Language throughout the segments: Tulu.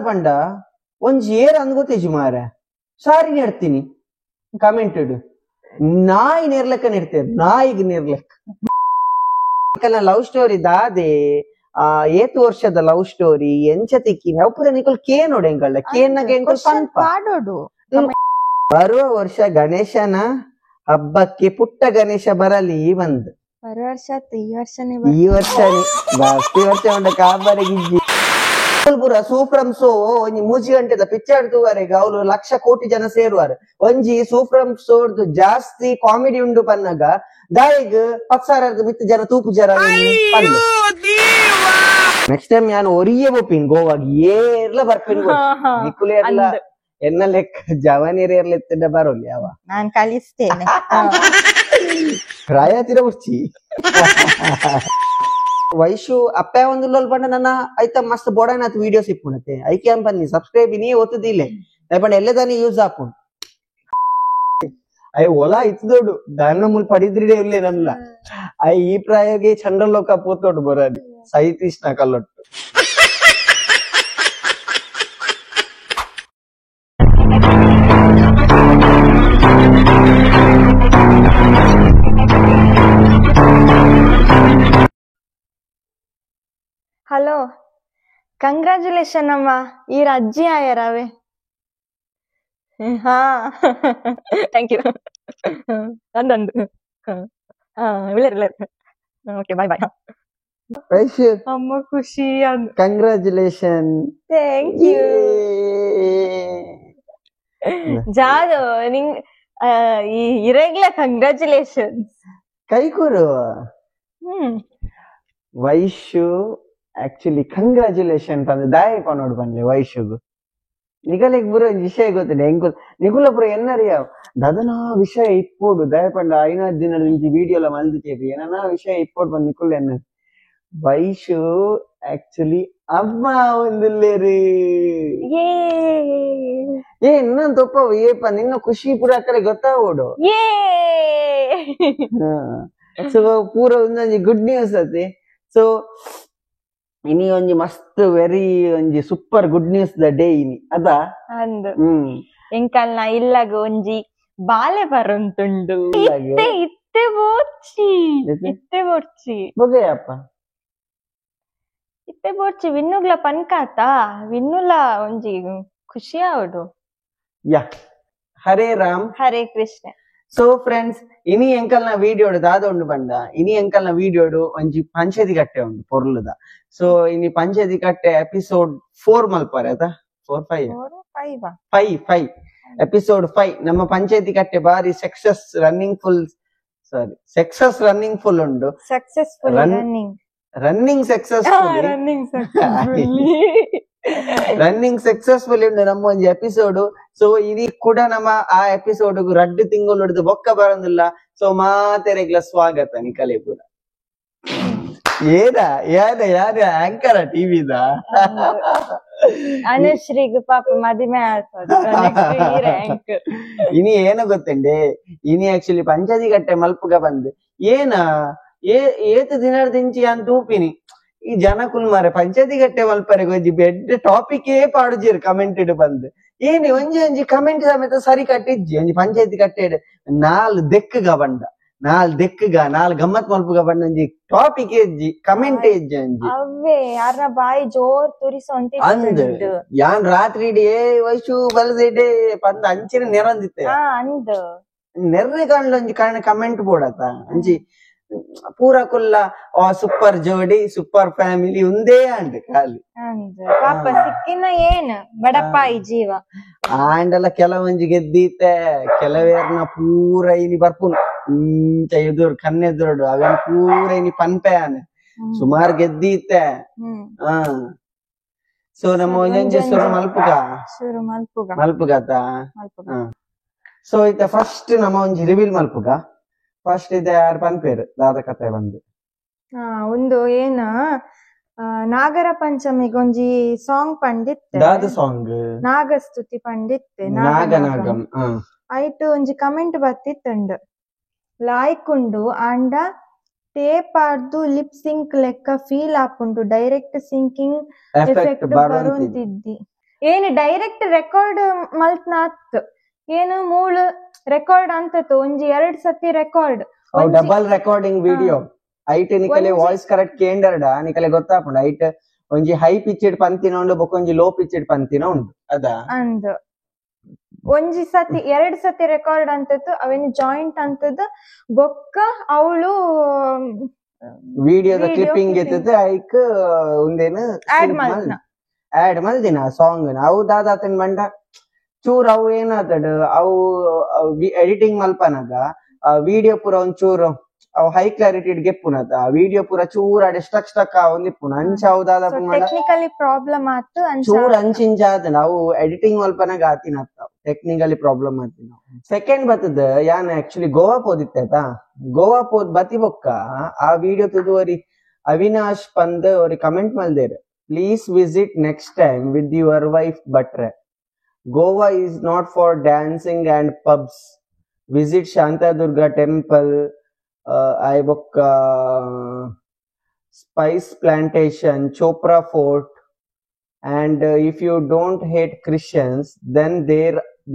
ಪಂಡ ಒಂಜಿ ಏರ್ ಅಂದ್ ಗೊತ್ತೇಜಿ ಮಾರ ಸಾರಿ ನೆಡ್ತೀನಿ ಕಮೆಂಟೆಡ್ ನಾಯಿ ನೇರ್ಲೆಕ್ಕ ನೆಡ್ತೇವೆ ನಾಯಿಗೆ ನೇರ್ಲೆಕ್ಕ. ಲವ್ ಸ್ಟೋರಿ ದಾದೆ ಏತು ವರ್ಷದ ಲವ್ ಸ್ಟೋರಿ ಎಂಚ ತಿಕ್ಕಿನಿ ಅವು ನಿಕಲ್ ಕೇ ನೋಡಿ ಎಂಕಲ್ಲ ಕೇನಾಗ ಎಂಕಲ್ ಪನ್ಪ. ಬರುವ ವರ್ಷ ಗಣೇಶನ ಹಬ್ಬಕ್ಕೆ ಪುಟ್ಟ ಗಣೇಶ ಬರಲಿ ಬಂದ್ ವರ್ಷ ಈ ವರ್ಷ ಈ ವರ್ಷ ಉಂಡ ಕಾಬರಿಗಿಜ್ಜಿ ಪೂರ ಸೂಪ್ರಂ ಸೋ ಒಂಜಿ ಮೂಜಿ ಗಂಟೆದ ಪಿಕ್ಚರ್ ತೂವರೆಗೆ ಅವ್ರು ಲಕ್ಷ ಕೋಟಿ ಜನ ಸೇರುವಾರು. ಒಂಜಿ ಸೂಪ್ರಂ ಸೋರ್ದು ಜಾಸ್ತಿ ಕಾಮಿಡಿ ಉಂಡು ಪನ್ನಾಗ ದಾಯಿಗ್ 10,000 ಮಿತ್ ಜನ ತೂಪು ಜನ. ನೆಕ್ಸ್ಟ್ ಟೈಮ್ ನಾನು ಒರಿಯೇ ಬೋಪಿನ್ ಗೋವಾಗ ಏರ್ಲ ಬರ್ಪಿನ್ ನಿಕುಲೇರ್ಲ ಎನ್ನ ಲೆಕ್ಕ ಜವನಿಯರ್ ಏರ್ಲ ಎತ್ತಿಂಡ ಬರೋಲಿ ಅವ ನಾನ್ ಕಲಿಸ್ತೇನೆ ಪ್ರಾಯತಿರ ಉರ್ಚಿ. ವೈಶು ಅಪ್ಪ ಒಂದು ಲೋಲ್ ಪಂಡ ನನ್ನ ಐತ ಮಸ್ತ್ ಬೋಡಾನ ವಿಡಿಯೋಸ್ ಇಪ್ಪುಣತೆ ಐಕೆ ಬನ್ನಿ ಸಬ್ಸ್ಕ್ರೈಬ್ ನೀ ಒತ್ತುದಿಲ್ಲ ಪಂಡ ಎಲ್ಲದಾನೆ ಯೂಸ್ ಆಪುಂಡು. ಅಯ್ಯ ಒಲಾ ಇತ್ತದೋಡು ದಾನ ಮುಲ್ ಪಡಿದ್ರಿಡೆ ಇರ್ಲಿ ನನ್ನ I ಈ ಪ್ರಾಯಗೆ ಚಂದ್ರಲೋಕ ಪೋತೋಡು ಬರಾಡಿ ಸೈತೀಶ್ನ ಕಲ್ಲೊಟ್ಟು. ಹಲೋ ಕಂಗ್ರಾಚುಲೇಷನ್ ಅಮ್ಮ ಈ ಅಜ್ಜಿ ಆಯರವೆ. ಹಾ thank you ಅಂದಂದು ಇಲ್ಲ ಓಕೆ ಬಾಯ್ ಬಾಯ್. ಅಮ್ಮ ಖುಷಿ congratulation thank you. ಜಾದು ನಿಂಗ್ ಈ ಇರಗ್ಲ ಕಂಗ್ರಾಚುಲೇಷನ್ಸ್ ಕೈಕೂರು. ವೈಶು ಆಕ್ಚುಲಿ ಕಂಗ್ರಾಚುಲೇಷನ್ ಪಂದ್ ದಾಯ ಪನೋಡು ಪನ್ಲೆ ವೈಶುಗು ನಿಗಲೆಗ್ ಪೂರ ವಿಷಯ ಗೊತ್ತಿಲ್ಲ ಹೆಂಗ್ ನಿಗುಲ ಪೂರ ಎನ್ನರಿಯ ದದನಾ ವಿಷಯ ಇಪ್ಪೋಡು ದಯ ಪಂಡ ಐನಾದ್ ದಿನ ಇಂಚಿ ವಿಡಿಯೋ ಎಲ್ಲ ಮಲ್ದು ಚೇಪಿ ಏನನ ವಿಷಯ ಇಪ್ಪೋಡು ಬಂದ್ ನಿಕುಲ್ ಎನ್ನ ವೈಶು ಆಕ್ಚುಲಿ ಅಮ್ಮ ಒಂದಿಲ್ಲೇರಿ ಏ ಇನ್ನೊಂದ್ ತಪ್ಪ ಏಪ ನಿನ್ನ ಖುಷಿ ಪೂರ ಕಡೆ ಗೊತ್ತಾಗೋಡು. ಸೊ ಪೂರ ಒಂದೊಂಜಿ ಗುಡ್ ನ್ಯೂಸ್ ಅತಿ. ಸೊ ಇನಿ ಒಂಜಿ ಮಸ್ತ್ ವೆರಿ ಒಂಜಿ super good news the day ಇನಿ ಅದ ಅಂದ್ ಎಂಕಲ್ನ ಇಲ್ಲಗ ಒಂಜಿ ಬಾಲೆ ಬರುಂತುಂಡು ಇತ್ತೆ ಇತ್ತೆ ಬೋರ್ಚಿ ಇತ್ತೆ ಬೋರ್ಚಿ ಬೊಗೆಯಪ್ಪ ಇತ್ತೆ ಬೋರ್ಚಿ ವಿನ್ನುಗ್ಲ ಪನ್ಕಾತ ವಿನ್ನುಲ ಒಂಜಿ ಖುಷಿ ಆವಡು. ಯಾ ಹರೇ ರಾಮ್ ಹರೇ ಕೃಷ್ಣ. ಸೊ ಫ್ರೆಂಡ್ಸ್ ಇನಿ ಎಂಕಲ್ನ ವಿಡಿಯೋಡು ದಾದ ಉಂಡು ಬಂಡ ಇನಿ ಎಂಕಲ್ನ ವಿಡಿಯೋಡು ಒಂಜಿ ಪಂಚಾಯತಿ ಕಟ್ಟೆ ಉಂಡು ಪೊರ್ಲುದ. ಸೊ ಇನಿ ಪಂಚಾಯತಿ ಕಟ್ಟೆ ಎಪಿಸೋಡ್ 4 ಮಲ್ಪಾರೆ ಅದ 4 5 5 5 ಎಪಿಸೋಡ್ 5 ನಮ್ಮ ಪಂಚಾಯತಿ ಕಟ್ಟೆ ಬಾರಿ success running full sorry success running full ಉಂಡು. Successful running running successful running successful ಉಂಡು ನಮ್ಮ ಒಂಜಿ ಎಪಿಸೋಡ್. ಸೊ ಇನಿ ಕೂಡ ನಮ್ಮ ಆ ಎಪಿಸೋಡ್ ರಡ್ಡು ತಿಂಗಳು ಹಿಡಿದು ಬೊಕ್ಕ ಬರೋದಿಲ್ಲ. ಸೊ ಮಾತೆರೆಗ್ಲ ಸ್ವಾಗತ ನಿಕಲೆ ಪೂರ. ಏನ ಯಾರ ಯಾರ ಆಂಕರ ಟಿವಿದ ಅನುಶ್ರೀಗ್ ಪಾಪ ಮದಿಮೆ ಇನಿ ಏನು ಗೊತ್ತಂಡೆ ಇನಿ ಆಕ್ಚುಲಿ ಪಂಚಾಯತಿ ಕಟ್ಟೆ ಮಲ್ಪುಗ ಬಂದ್ ಏನ ಏತು ದಿನದಿಂಚಿ ಅಂತ ಊಪಿನಿ ಈ ಜನ ಕುಲ್ಮಾರೆ ಪಂಚಾಯತಿ ಕಟ್ಟೆ ಮಲ್ಪರೆ ಒಂಜಿ ಬೆಡ್ ಟಾಪಿಕ್ ಏ ಪಾಡುಜೀರ್ ಕಮೆಂಟ್ ಬಂದ್ ಏನಿ ಒಂಜಿ ಒಂಜಿ ಕಮೆಂಟ್ ಸಮೇತ ಸರಿ ಕಟ್ಟಿಜ್ಜಿ ಒಂಜಿ ಪಂಚಾಯತಿ ಕಟ್ಟೆ ನಾಲ್ ದೆಕ್ಕುಗ ಬಂಡ ನಾಲ್ ದೆಕ್ಕುಗ ನಾಲ್ ಗಮ್ಮತ್ ಮಲ್ಪುಗ ಬಂಡ ಒಂಜಿ ಟಾಪಿಕ್ ಎಜ್ಜಿ ಕಮೆಂಟ್ ಎಜ್ಜಿ ಒಂಜಿ ಅವ್ವೇ ಯಾರನ್ನ ಬಾಯಿ ಜೋರ್ ತುರಿಸೋ ಅಂತ ಅಂದ್ ಯಾನ್ ರಾತ್ರಿ ಇಡೀ ವಯಸ್ಸು ಬಲದಿಡೆ ಪಂದ ಅಂಚಿನ ನೆರಂದಿತ್ತೆ ಅಂದ್ ನೆರ್ರೆ ಕಾಣ್ಲ ಒಂಜಿ ಕಾರಣ ಕಮೆಂಟ್ ಬೋಡತ ಅಂಚಿ ಪೂರ ಕುಲ್ಲ ಸೂಪರ್ ಜೋಡಿ ಸೂಪರ್ ಫ್ಯಾಮಿಲಿ ಒಂದೇ ಅಂಡ್ ಖಾಲಿ ಪಾಪ ಸಿಕ್ಕಿನ ಏನ್ ಬಡಪಾಯಿ ಜೀವ ಆಂಡಲ ಕೆಲವೊಂಜಿ ಗೆದ್ದೀತೆ ಕೆಲವೇರ್ನ ಪೂರ ಇನಿ ಬರ್ಪುನು ಇಂಚ ಎದುರು ಕಣ್ಣೆದುರುಡು ಅವೇನ್ ಪೂರ ಇನಿ ಪನ್ಪೆ ಆನೆ ಸುಮಾರು ಗೆದ್ದೀತೆ. ಸೊ ನಮ್ಮ ಒಂಜೊಂಜಿ ಶುರು ಮಲ್ಪುಗ ಶುರು ಮಲ್ಪುಗ ಮಲ್ಪುಗತ. ಸೊ ಇತ್ತ ಫಸ್ಟ್ ನಮ್ಮ ಒಂಜಿ ರಿವೀಲ್ ಮಲ್ಪುಗ. ಫಸ್ಟ್ ಇದೆ ಯಾರು ಪನ್ಪೇರು ದಾದ ಕತೆ ಬಂದು ಒಂದು ಏನ ನಾಗರ ಪಂಚಮಿಗೆ ಒಂಜಿ ಸಾಂಗ್ ಪಂಡಿತ್ತೆ ದಾದ ಸಾಂಗ್ ನಾಗಸ್ತುತಿ ಪಂಡಿತ್ತೆ ನಾಗನಾಗಂ ಐಟ್ ಒಂಜಿ ಕಮೆಂಟ್ ಬತ್ತಿತ್ತುಂಡು ಲಾಯ್ಕ್ ಉಂಡು ಆಂಡ ಟೇಪಾರ್ದು ಲಿಪ್ ಸಿಂಕ್ ಲೆಕ್ಕ ಫೀಲ್ ಆಪುಂಡು direct sinking effect ಬರುಂತಿದ್ದಿ. ಏನು ಡೈರೆಕ್ಟ್ ರೆಕಾರ್ಡ್ ಮಲ್ತ್ನಾತ್ ಏನು ಮೂಳು ರೆಕಾರ್ಡ್ ಅಂತತ್ತು ಒಂಜಿ 2 ಸತಿ record double recording video ಐಟ್ ನಿಕಲೆ ವಾಯ್ಸ್ ಕರೆಕ್ಟ್ ಕೇಂಡರ್ಡ ನಿಕಲೆ ಗೊತ್ತಾಪುಂಡು ಐಟ್ ಒಂಜಿ ಹೈ ಪಿಚ್ಡ್ ಪಂತಿನ ಉಂಡು ಬೊಕೊಂಜಿ ಲೋ ಪಿಚ್ಡ್ ಪಂತಿನ ಉಂಡು ಅದ ಅಂದ್ ಒಂಜಿ ಸತಿ 2 ಸತಿ ರೆಕಾರ್ಡ್ ಅಂತದ್ದು ಅವೇನು ಜಾಯಿಂಟ್ ಅಂತದ್ದು ಬೊಕ್ಕ ಅವಳು ವಿಡಿಯೋದ ಕ್ಲಿಪ್ಪಿಂಗ್ ಎತ್ತದ ಐಕ್ ಒಂದೇನು ಆಡ್ ಮಲ್ತ್ನ ಆಡ್ ಮಲ್ದಿನ ಸಾಂಗ್ ಅವು ದಾದಾತನ್ ಮಂಡ ಚೂರ್ ಅವು ಏನಾತಡ್ ಅವು ಎಡಿಟಿಂಗ್ ಮಲ್ಪನಾಗ ವಿಡಿಯೋ ಪೂರ ಒಂಚೂರು ಅವು ಹೈ ಕ್ಲಾರಿಟಿ ಗೆಪ್ಪುನತ ವಿಡಿಯೋ ಪೂರ ಚೂರ್ ಅಡೆ ಸ್ಟಕ್ ಸ್ಟಕ್ ಒಂದಿಪ್ಪುನ ಅಂಚ ಅವು ದಾದ ಟೆಕ್ನಿಕಲಿ ಪ್ರಾಬ್ಲಮ್ ಆತು ಚೂರ್ ಅಂಚಿಂಚ ಆತನ ಅವು ಎಡಿಟಿಂಗ್ ಮಲ್ಪನಾಗ ಆತಿನ ಟೆಕ್ನಿಕಲಿ ಪ್ರಾಬ್ಲಮ್ ಆತಿನ. ಸೆಕೆಂಡ್ ಬತ್ತದ ಯಾನ್ ಆಕ್ಚುಲಿ ಗೋವಾ ಪೋದಿತ್ತೆ ಆತಾ ಗೋವಾ ಪೋದ್ ಬತಿ ಬೊಕ್ಕ ಆ ವಿಡಿಯೋ ತುದುವರಿ ಅವಿನಾಶ್ ಪಂದ್ ಅವ್ರಿಗೆ ಕಮೆಂಟ್ ಮಲ್ದೇರ್ please visit next time with your wife ಬಟ್ರೆ Goa is not for dancing and pubs visit Shantadurga temple I ಬೊಕ್ಕ spice plantation Chapora fort and if you don't hate Christians then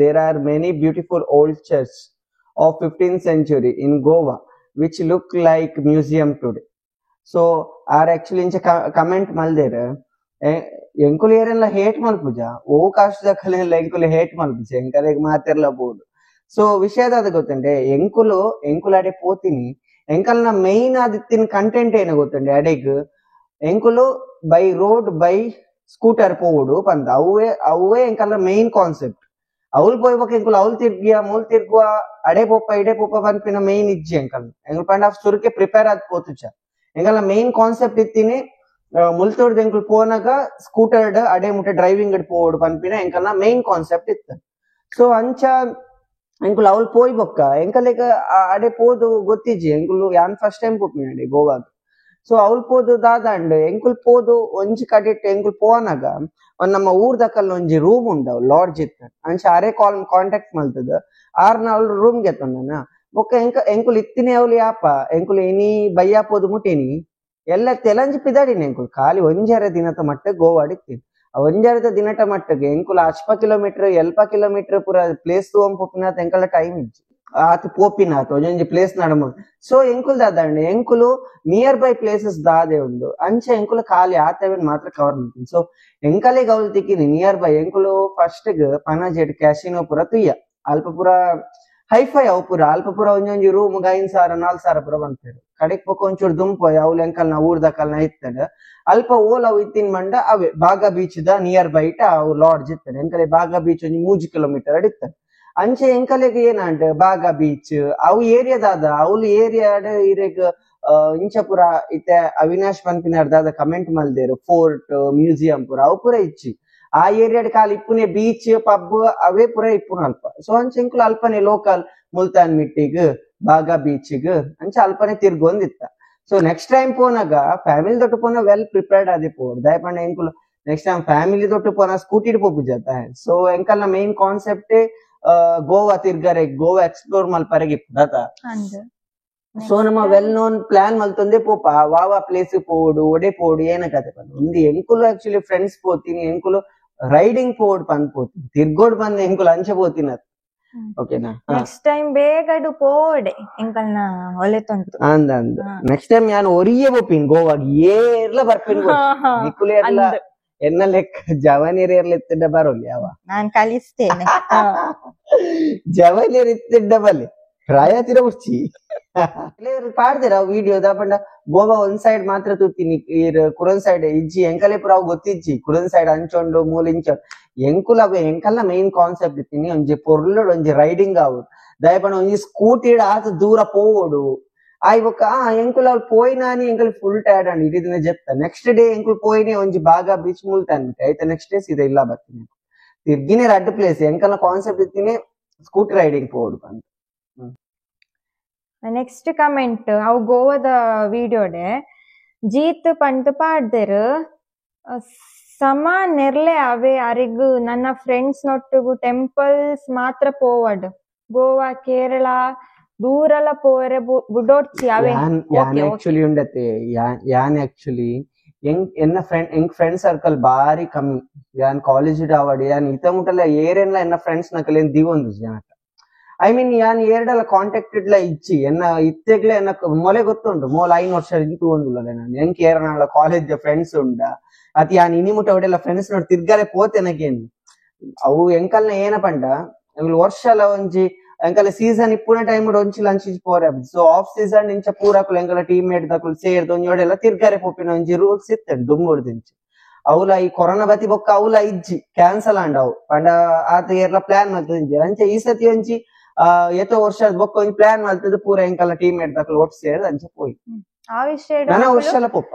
there are many beautiful old church of 15th century in Goa which look like museum today. So are actually incha comment malder ಎಂಕುಲು ಏರೆಲ್ಲ hate ಮಲ್ಪುಜ ಓ cost ದಖಲೆಲ್ಲ ಎಂಕುಲು hate ಮಲ್ಪುಜ ಎಂಕಲೆಗ್ ಮಾತೆರ್ಲ ಬೋಡು. So ವಿಷಯದ ಅದು ಗೊತ್ತುಂಡೆ ಎಂಕುಲು ಎಂಕುಲು ಅಡೆ ಪೋತಿನಿ ಎಂಕಲ್ನ ಮೈನ್ ಆದಿತ್ತಿನ ಕಂಟೆಂಟ್ ಏನು ಗೊತ್ತುಂಡೆ ಅಡೆಗ್ ಎಂಕುಲು by road by scooter ಪೋವಡು ಪಂದ ಅವೇ ಅವೇ ಎಂಕಲ್ನ ಮೈನ್ ಕಾನ್ಸೆಪ್ಟ್. ಅವ್ಲು ಪೋಯ್ಬೇಕು ಎಂಕುಲು ಅವ್ಲು ತಿರ್ಗಿಯ ಮೂಲ್ ತಿರ್ಗುವ ಅಡೆ ಪೋಪ ಇಡೆ ಪೋಪ ಪನ್ಪಿನ ಮೈನ್ ಇಜ್ಜಿ ಎಂಕಲ್ ಎಂಕುಲು ಪಂಡ ಸುರುಕೆ ಪ್ರಿಪೇರ್ ಆದ್ ಪೋತುಚ ಎಂಕಲ್ನ ಮೈನ್ ಕಾನ್ಸೆಪ್ಟ್ ಇತ್ತಿನಿ ಮುಲ್ತೋಡ್ದು ಎಂಕುಲು ಪೋನಾಗ ಸ್ಕೂಟರ್ ಅಡೆ ಮುಟ್ಟೆ ಡ್ರೈವಿಂಗ್ ಪೋವಡು ಪನ್ಪಿನ ಎಂಕಲ್ನ ಮೈನ್ ಕಾನ್ಸೆಪ್ಟ್ ಇತ್ತು. ಸೊ ಅಂಚ ಎಂಕುಲು ಅವ್ಲು ಪೋಯ್ಬೊಕ್ಕ ಎಂಕಲೆಗ್ ಅಡೆ ಪೋದು ಗೊತ್ತಿಜ್ಜಿ ಎಂಕುಲು ಯಾನ್ ಫಸ್ಟ್ ಟೈಮ್ ಪೋಪಿನ ಅಡೆ ಗೋವಾಗ್. ಸೊ ಅವ್ಲು ಪೋದು ದಾದಾಂಡ್ ಎಂಕುಲು ಪೋದು ಒಂಜಿ ಕಡೆಟ್ ಎಂಕುಲು ಪೋನಾಗ ಒಂದ್ ನಮ್ಮ ಊರ್ದಕಲ್ ಒಂಜಿ ರೂಮ್ ಉಂಡವು ಲಾಡ್ಜ್ ಇತ್ತು ಅಂಚ ಅರೆ ಕಾಲ್ ಕಾಂಟ್ಯಾಕ್ಟ್ ಮಲ್ತದ ಆರ್ನ ಅವ್ಲು ರೂಮ್ ಗೆತ್ತೊಂಡನ ಬೊಕ್ಕ ಎಂಕುಲು ಇತ್ತಿನಿ ಅವ್ಲು ಯಾಪ ಎಂಕುಲು ಎನಿ ಬಯ್ಯ ಪೋದು ಮುಟ್ಟಿನಿ ಎಲ್ಲ ತೆಲಂಜಿ ಪಿದಾಡಿನಿ ಎಂಕುಲು ಖಾಲಿ ಒಂಜಾರ ದಿನದ ಮಟ್ಟ ಗೋವಾಡಿತ್ತೀನಿ. ಆ ಒಂಜಾರದ ದಿನಟ ಮಟ್ಟಗೆ ಎಂಕುಲು ಅಶ್ಪ ಕಿಲೋಮೀಟರ್ ಎಲ್ಪ ಕಿಲೋಮೀಟರ್ ಪೂರ ಪ್ಲೇಸ್ ಪೋಪಿನಾತ ಎಂಕಲ ಟೈಮ್ ಇಜ್ಜಿ ಆತ ಪೋಪಿನಾತ ಒಂಜೊಂಜಿ ಪ್ಲೇಸ್ ನಡಮ. ಸೊ ಎಂಕುಲು ದಾದಂడి ಎಂಕುಲು near by places ದಾದೆ ಉಂಡು ಅಂಚ ಎಂಕುಲು ಖಾಲಿ ಆತವೇನ್ ಮಾತ್ರ ಕವರ್ ಮಾಡ್ತೀನಿ. ಸೊ ಎಂಕಲೆ ಗೌಲ್ ತಿಕ್ಕಿನಿ ನಿಯರ್ ಬೈ ಎಂಕುಲು ಫಸ್ಟ್ ಪನಾಜೆಡ್ ಕ್ಯಾಸಿನೋ ಪೂರ ತುಯ್ಯ ಅಲ್ಪ ಪೂರ ಹೈಫೈ ಅವು ಪೂರ ಅಲ್ಪ ಪೂರ ಒಂಜೊಂಜಿ ರೂಮ್ 5,000 4,000 ಪೂರ ಬಂತೇರು ಕಡೆಕ್ ಪೊಕ್ಕ ಒಂಚೂರು ದುಂಪು ಅವ್ಲು ಎಂಕಲ್ನ ಊರ್ದಕಲ್ನ ಇತ್ತಡ ಅಲ್ಪ ಓಲ್ ಅವು ಇತ್ತಿನ ಮಂಡ ಅವೇ Baga beach the near by ಇಟ್ಟ ಅವು ಲಾಡ್ಜ್ ಇತ್ತಡೆ ಎಂಕಲೆ ಬಾಗಾ ಬೀಚ್ ಒಂಜಿ 3 ಕಿಲೋಮೀಟರ್ ಇತ್ತಡೆ ಅಂಚೆ ಎಂಕಲೆಗ್ ಏನಂಟ ಬಾಗಾ ಬೀಚ್ ಅವು ಏರಿಯಾದಾದ ಅವ್ಲು ಏರಿಯಾಡ್ ಇರೆಗ್ ಇಂಚಪುರ ಇತ್ತೆ ಅವಿನಾಶ್ ಪನ್ಪಿನಾರ್ ದಾದ ಕಮೆಂಟ್ ಮಲ್ದೇರು ಫೋರ್ಟ್ ಮ್ಯೂಸಿಯಂ ಪೂರ ಅವು ಪೂರ ಇಚ್ಚಿ ಆ ಏರಿಯಾಡ್ ಕಾಲ್ ಇಪ್ಪುನೆ ಬೀಚ್ ಪಬ್ ಅವೇ ಪೂರ ಇಪ್ಪುನ ಅಲ್ಪ. ಸೊ ಅಂಚೆ ಎಂಕುಲು ಅಲ್ಪನೆ ಲೋಕಲ್ ಮುಲ್ತಾನ್ ಮಿಟ್ಟಿಗ್ ಬಾಗಾ ಬೀಚ್ಗ್ ಅಂಚೆ ಅಲ್ಪನೆ ತಿರ್ಗೊಂದಿತ್ತ. So next time ಪೋನಾಗ family ದೊಟ್ಟು ಪೋನ ವೆಲ್ ಪ್ರಿಪೇರ್ಡ್ ಆದಿ ಪೋಡು ದಯಪಂಡ ಎಂಕುಲು next time family ದೊಟ್ಟು ಪೋನ ಸ್ಕೂಟಿ ಪೋಪುಜಾತ. ಸೊ ಎಂಕಲ್ನ ಮೇನ್ ಕಾನ್ಸೆಪ್ಟ್ ಗೋವಾ ತಿರ್ಗರೆ ಗೋವಾ ಎಕ್ಸ್ಪ್ಲೋರ್ ಮಲ್ಪರೆಗ್ ಇಪ್ಪುದಾತ. ಸೊ ನಮ್ಮ well known plan ಮಲ್ತೊಂದೇ ಪೋಪ ವಾವಾ ಪ್ಲೇಸ್ ಪೋಡು ಒಡೆ ಪೋಡು ಏನ ಕತೆ ಪಂದ್ ಒಂದು ಎಂಕುಲು ಆಕ್ಚುಲಿ ಫ್ರೆಂಡ್ಸ್ ಪೋತೀನಿ ಎಂಕುಲು ರೈಡಿಂಗ್ ಪೋಡ್ ಬಂದ್ ಪೋತೀನಿ ತಿರ್ಗೋಡ್ ಬಂದ್ ಎಂಕುಲು ಅಂಚೆ ಪೋತೀನಿ ಅತ್ ಓಕೆನಾ. ನೆಕ್ಸ್ಟ್ ಟೈಮ್ ಬೇಗಡು ಪೋಡೆ ಎಂಕಲ್ನ ಒಲೆತೊಂತು ಅಂದ ಅಂದ ನೆಕ್ಸ್ಟ್ ಟೈಮ್ ಯಾನ್ ಒರಿಯೇ ಪೋಪಿನ್ ಗೋವಾಗ ಏರ್ಲ ಬರ್ಪಿನ್ ನಿಕುಲು ಏರ್ಲ ಎನ್ನ ಲೆಕ್ಕ ಜವನಿರ್ ಏರ್ಲ ಇತ್ತಿಡ್ಡ ಬರೋಲಿ ಅವ ನಾನ್ ಕಲಿಸ್ತೇನೆ ಜವನಿರ್ ಇತ್ತಿಡ್ಡ ಬಲ್ಲಿ ಪ್ರಾಯತಿರ ಉರ್ಚಿ ಪಾಡ್ದಿರ ವಿಡಿಯೋ ದಾಪಂಡ ಗೋವಾ ಒಂದ್ ಸೈಡ್ ಮಾತ್ರ ತೂತೀನಿ ಕುರನ್ ಸೈಡ್ ಇಜ್ಜಿ ಎಂಕಲೆ ಪೂರ ಅವು ಗೊತ್ತಿಜ್ಜಿ ಕುರನ್ ಸೈಡ್ ಅಂಚೊಂಡು ಮೂಲ ಇಂಚೊಂಡು ಎಂಕುಲ ಅವು ಎಂಕಲ್ನ ಮೇನ್ ಕಾನ್ಸೆಪ್ಟ್ ಇತ್ತೀನಿ ಒಂಜಿ ಪೊರ್ಲುಡು ಒಂಜಿ ರೈಡಿಂಗ್ ಅವು ದಯಪಂಡ ಒಂಜಿ ಸ್ಕೂಟಿ ಆತ ದೂರ ಪೋವೋಡು ಆಯ್ ಬೊಕ್ಕ ಎಂಕುಲ ಅವ್ಳು ಪೋಯಿನಾನಿ ಎಂಕಲ್ ಫುಲ್ ಟೈರ್ಡ್ ಅಂಡ್ ಇಡೀ ದಿನ ಜೆತ್ತ ನೆಕ್ಸ್ಟ್ ಡೇ ಎಂಕುಲು ಪೋಯಿನಿ ಒಂಜಿ ಬಾಗಾ ಬೀಚ್ ಮುಲ್ತ ಅನ್ಬಿಟ್ಟೆ ಆಯ್ತಾ ನೆಕ್ಸ್ಟ್ ಡೇ ಸೀದಾ ಇಲ್ಲ ಬರ್ತೀನಿ ತಿರ್ಗಿನೇ ರಡ್ಡ್ ಪ್ಲೇಸ್ ಎಂಕಲ್ನ ಕಾನ್ಸೆಪ್ಟ್ ಇತ್ತೀನಿ ಸ್ಕೂಟಿ ರೈಡಿಂಗ್ ಪೋವೋಡು ಅಂತ. ನೆಕ್ಸ್ಟ್ ಕಮೆಂಟ್ ಅವು ಗೋವಾದ ವಿಡಿಯೋಡೆ ಜೀತ್ ಪಂಟ್ ಪಾಡ್ದೆರ್ ಸಮ ನೆರ್ಲೆ ಅವೇ ಅರಿಗು ನನ್ನ ಫ್ರೆಂಡ್ಸ್ ನೊಟ್ಟುಗು ಟೆಂಪಲ್ಸ್ ಮಾತ್ರ ಪೋವಡ್ ಗೋವಾ ಕೇರಳ ದೂರಲ ಪೋರೆ ಬುಡೋಡ್ಚಿ ಅವೇ. ಯಾನ್ ಆಕ್ಚುಲಿ ಉಂಡತೆ ಯಾನ್ ಆಕ್ಚುಲಿ ಎನ್ನ ಫ್ರೆಂಡ್ ಎಂಗ್ ಫ್ರೆಂಡ್ ಸರ್ಕಲ್ ಬಾರಿ ಕಮ್ಮಿ. ಯಾನ್ ಕಾಲೇಜ್ ಆವಡ್ ಯಾನ್ ಇತ ಮುಟ್ಟಲ ಏರೆನ್ಲ ಎನ್ನ ಫ್ರೆಂಡ್ಸ್ ನಕಲೇನ್ ದಿವೊಂದು ಜನತ. I mean ಯಾನ್ ಏರ್ಡಲ ಕಾಂಟ್ಯಾಕ್ಟ್ ಇಡ್ಲ ಇಜ್ಜಿ ಎನ್ನ ಇತ್ತೆಗ್ಲ ಎನ್ನ ಮೊಲೆ ಗೊತ್ತುಂಟು ಮೋಲ 5 ವರ್ಷ ತೂವೊಂದುಲ್ಲ ನಾನು ಎಂಕ್ ಏರನಾಳ ಕಾಲೇಜ್ ಫ್ರೆಂಡ್ಸ್ ಉಂಡ ಅತ್ ಯಾನ್ ಇನಿ ಮುಟ್ಟ ಅವಡೆಲ್ಲ ಫ್ರೆಂಡ್ಸ್ ನೋಡ್ ತಿರ್ಗಾರೆ ಪೋತೆನಕೇನ್ ಅವು ಎಂಕಲ್ನ ಏನ ಪಂಡ ವರ್ಷಲ ಒಂಜಿ ಎಂಕಲ ಸೀಸನ್ ಇಪ್ಪುನ ಟೈಮ್ ಒಂಚಿ ಲಂಚ್ ಪೋರೆ. So of season ಇಂಚ ಪೂರಕುಲು ಎಂಕಲ ಟೀಮ್ ಮೇಟ್ ದಕುಲು ಸೇರ್ದು ಒಂಜಿ ಒಡೆಲ್ಲ ತಿರ್ಗಾರೆ ಪೋಪಿನ ಒಂಜಿ ರೂಲ್ಸ್ ಇತ್ತೆ ದುಂಬುಡ್ದಿಂಚಿ. ಅವ್ಲ ಈ ಕೊರೋನಾ ಬತ್ತಿ ಬೊಕ್ಕ ಅವ್ಲ ಇಜ್ಜಿ ಕ್ಯಾನ್ಸಲ್ ಆಂಡ್ ಅವು ಪಂಡ ಆತ ಏರ್ಲ ಪ್ಲಾನ್ ಮಲ್ತದಿಂಚಿ ಅಂಚ ಈ ಸತಿ ಒಂಜಿ ಏತೋ ವರ್ಷ ಬೊಕ್ಕ ಒಂಜಿ ಪ್ಲಾನ್ ಮಲ್ತದ ಪೂರ ಎಂಕಲ ಟೀಮ್ ಮೇಟ್ ದಕುಲು ಒಟ್ಟು ಸೇರ್ದು ಅಂಚ ಪೋಯಿ. ಆ ವಿಷಯ ನನ್ನ ವರ್ಷಲ ಪೋಪ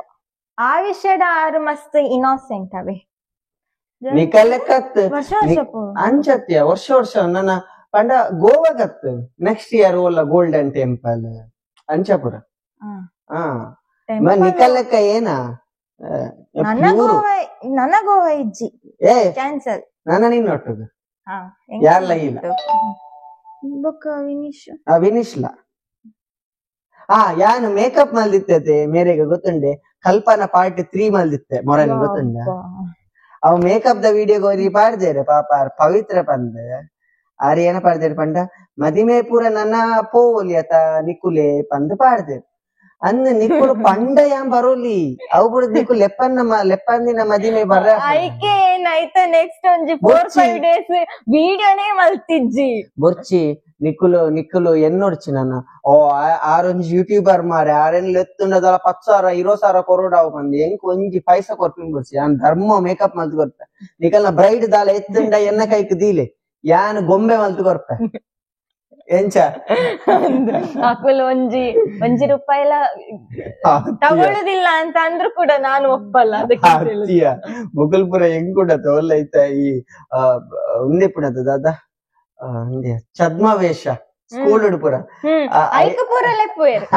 ಆ ವಿಷಯದ ಆರು ಮಸ್ತ್ ಇನ್ನೋಸೆಂಟ್ ಅವೇ ನಿಕಲೆಕ್ಕತ್ ಅಂಚತ್ಯ ವರ್ಷ ವರ್ಷ ನನ್ನ ಪಂಡ ಗೋವಾಗತ್ ನೆಕ್ಸ್ಟ್ ಇಯರ್ ಓಲ್ಲ ಗೋಲ್ಡನ್ ಟೆಂಪಲ್ ಅಂಚಾಪುರ. ನಿಕಲೆಕ್ಕ ಏನ ನನ್ನ ಗೋವಾ ಇಜ್ಜಿ ಏ ಕ್ಯಾನ್ಸಲ್ ನನ್ನ ನಿನ್ನೊಟ್ಟುಗು ಯಾರ್ಲ ಇಲ್ಲ ವಿನಿಶ್ ವಿನಿಶ್ಲ. ಆ ಯಾನು ಮೇಕಪ್ ಮಲ್ದಿತ್ತೆ ಮೇರೆಗೆ ಗೊತ್ತುಂಡೆ ಕಲ್ಪನಾ ಪಾರ್ಟ್ 3 ಮಲ್ದಿತ್ತೆ ಮೊರನ್ ಗೊತ್ತುಂಡ. ಅವ್ makeup the video ಗೋರಿ ಪಾಡ್ದೇರೆ ಪಾಪ ಪವಿತ್ರ ಪಂದ್ ಆರ್ ಏನ ಪಾಡ್ದೇರು ಪಂಡ ಮದಿಮೆ ಪೂರ ನನ್ನ ಪೋಲಿ ಅತ ನಿಕುಲೆ ಪಂದ್ ಪಾಡ್ದೇರು ಅಂದ್ ನಿಕುಲು ಪಂಡ ಯಾನ್ ಬರೋಲಿ ಅವು ಬುಡ್ದು ನಿಕು ಲೆಪ್ಪನ್ನ ಲೆಪ್ಪಂದಿನ ಮದಿಮೆ ಬರ ಐಕೆ ಏನಾಯ್ತ ನೆಕ್ಸ್ಟ್ ಒಂಜಿ 4-5 ಡೇಸ್ ವಿಡಿಯೋನೇ ಮಲ್ತಿಜ್ಜಿ ಬೊರ್ಚಿ ನಿಕುಲು ನಿಕುಲು ಎನ್ನೊಡ್ಚಿ ನನ್ನ ಓ ಆರೊಂಜಿ ಯೂಟ್ಯೂಬರ್ ಮಾರೆ ಆರೆನ್ ಲೆತ್ತುಂಡದಲ್ಲ 10,000 20,000 ಕೊರೋಡಾವು ಬಂದು ಎಂಕ್ ಒಂಜಿ ಪೈಸಾ ಕೊರ್ಪಿನ್ ಬೊರ್ಚಿ ಯಾನ್ ಧರ್ಮ ಮೇಕಪ್ ಮಲ್ತು ಕೊರ್ಪೆ ನಿಕಲ್ನ ಬ್ರೈಡ್ ದಾಲ ಎತ್ತುಂಡ ಎನ್ನ ಕೈಕ್ ದೀಲೆ ಯಾನ್ ಗೊಂಬೆ ಮಲ್ತು ಕೊರ್ಪೆ ಎಂಚ ಅಕುಲು ಒಂಜಿ ಒಂಜಿ ರೂಪಾಯಿಲ ತಗೊಳ್ಳುದಿಲ್ಲ ಅಂತ ಅಂದ್ರು ಕೂಡ ನಾನು ಒಪ್ಪಲ್ಲ. ಅದಕ್ಕೆ ಮುಗುಲ್ಪುರ ಹೆಂಗ್ ಕೂಡ ತೋಲೈತ ಈ ಉಂದೆ ಪುಣದ ದಾದಾ ಛದ್ಮವೇಷ ಸ್ಕೂಲ್ ಪುರ ಐಕಪುರ ಲೆಪ್ಪುವೇರು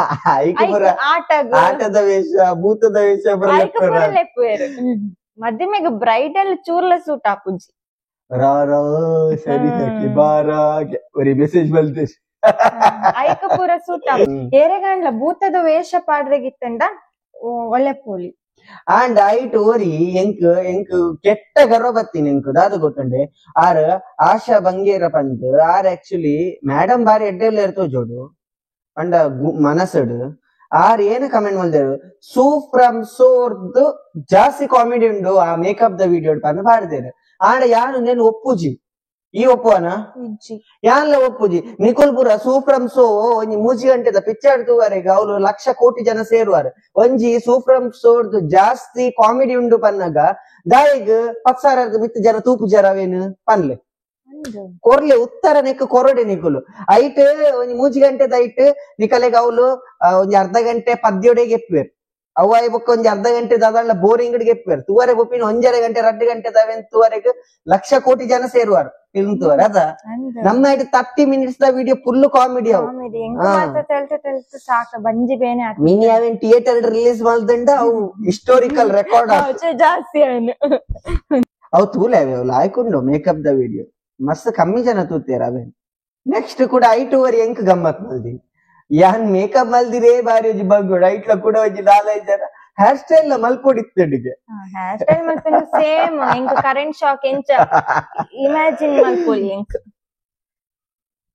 ಐಕಪುರ ಆಟದ ವೇಷ ಭೂತದ ವೇಷ ಲೆಪ್ಪುವೇರು ಮಧ್ಯಮೆಗ್ ಬ್ರೈಡಲ್ ಚೂರ್ಲ ಸೂಟ್ ಆಪುಜಿ ರಾರಾ ಸರಿ ಸಖಿ ಬಾರಾ ಒರಿ ಮೆಸೇಜ್ ಬಲ್ತೆ ಐಕಪುರ ಸೂಟ್ ಏರೆಗಂಡ್ಲ ಭೂತದ ವೇಷ ಪಾಡ್ರೆಗಿತ್ತಂಡ ಒಳ್ಳೆ ಪೋಲಿ and ಐಟ್ ಓರಿ ಎಂಕ್ ಎಂಕ್ ಕೆಟ್ಟ ಗರ್ವ ಬತ್ತೀನಿ ಎಂಕ್ ದಾದ ಗೊತ್ತುಂಡೆ ಆರ್ ಆಶಾ ಬಂಗೇರ ಪಂದ್ are actually madam ಬಾರಿ ಎಡ್ಡೆಲ್ಲ ಇರ್ತೋ ಜೋಡು ಪಂಡ ಮನಸ್ಸುಡು ಆರ್ ಏನ ಕಮೆಂಟ್ ಮಲ್ದೇರು ಸೂ ಫ್ರಮ್ ಸೋರ್ದು ಜಾಸ್ತಿ ಕಾಮಿಡಿ ಉಂಡು ಆ makeup the video ಪಂದ್ ಪಾಡ್ದೇರು. ಆಂಡ ಯಾನು ನೇನು ಒಪ್ಪುಜಿ ಈ ಒಪ್ಪುವನ ಯಾನ್ಲ ಒಪ್ಪುಜಿ ನಿಕೋಲ್ ಪುರ ಸೂ ಫ್ರಮ್ ಸೋ ಒಂಜಿ 3 ಗಂಟೆದ ಪಿಕ್ಚರ್ ತೂವರೆಗೆ ಅವ್ರು ಲಕ್ಷ ಕೋಟಿ ಜನ ಸೇರುವಾರು ಒಂಜಿ ಸೂ ಫ್ರಮ್ ಸೋರ್ದು ಜಾಸ್ತಿ ಕಾಮಿಡಿ ಉಂಡು ಪನ್ನಗ ದಾಯಿಗ್ 10,000 ಮಿತ್ ಜನ ತೂಪು ಜರವೇನು ಪನ್ಲೆ ಕೊರ್ಲೆ ಉತ್ತರ ನೆಕ್ ಕೊರಡೆ ನಿಕುಲು ಐಟ್ ಒಂಜಿ 3 ಗಂಟೆದ ಐಟ್ ನಿಕಲೆಗ್ ಅವ್ಲು ಒಂಜಿ ಅರ್ಧ ಗಂಟೆ ಪದ್ಯೊಡೆಗೆ ಎಪ್ಪುವೆರ್ ಅವು ಆಯ್ ಬೊಕ್ಕ ಒಂಜಿ ಅರ್ಧ ಗಂಟೆ ದಾದಾಂಡ ಬೋರಿಂಗ್ ಗೆಪ್ಪುವೆರ್ ತೂವರೆ ಬೊಪ್ಪಿನ 1.5 ಗಂಟೆ 2 ಗಂಟೆ ದಾವೇನ್ ತೂವರೆಗ್ ಲಕ್ಷ ಕೋಟಿ ಜನ ಸೇರುವಾರು ಫಿಲ್ಮ್ ತೂವರೆ ಅದ ನಮ್ಮ ಐಟ್ 30 minutes the video full comedy ಅವು ಮಿನಿ ಅವೇನ್ ಥಿಯೇಟರ್ ರಿಲೀಸ್ ಮಲ್ದಂಡ ಅವು ಹಿಸ್ಟೋರಿಕಲ್ ರೆಕಾರ್ಡ್ ಜಾಸ್ತಿ ಅವು ತೂಲೆ ಅವೆ ಅವು ಆಯ್ಕೊಂಡು makeup the video ಮಸ್ತ್ ಕಮ್ಮಿ ಜನ ತೂತೇರ ಅವೇನ್. ನೆಕ್ಸ್ಟ್ ಕೂಡ ಐಟ್ ಓವರ್ ಎಂಕ್ ಗಮ್ಮತ್ ಮಲ್ದಿ ಯಾನ್ ಮೇಕಪ್ ಮಲ್ದಿರೇ ಬಾರಿ ಒಂಜಿ ಬಗ್ಗುಡು ಐಟ್ಲ ಕೂಡ ಒಂಜಿ 4-5 ಜನ ಹೇರ್ ಸ್ಟೈಲ್ ಮಲ್ಪೊಡಿತ್ತುಂಡಿಗೆ ಹೇರ್ ಸ್ಟೈಲ್ ಮಲ್ಪೊಂದು ಸೇಮ್ ಎಂಕ್ ಕರೆಂಟ್ ಶಾಕ್ ಎಂಚ ಇಮ್ಯಾಜಿನ್ ಮಲ್ಪೊಲಿ ಎಂಕ್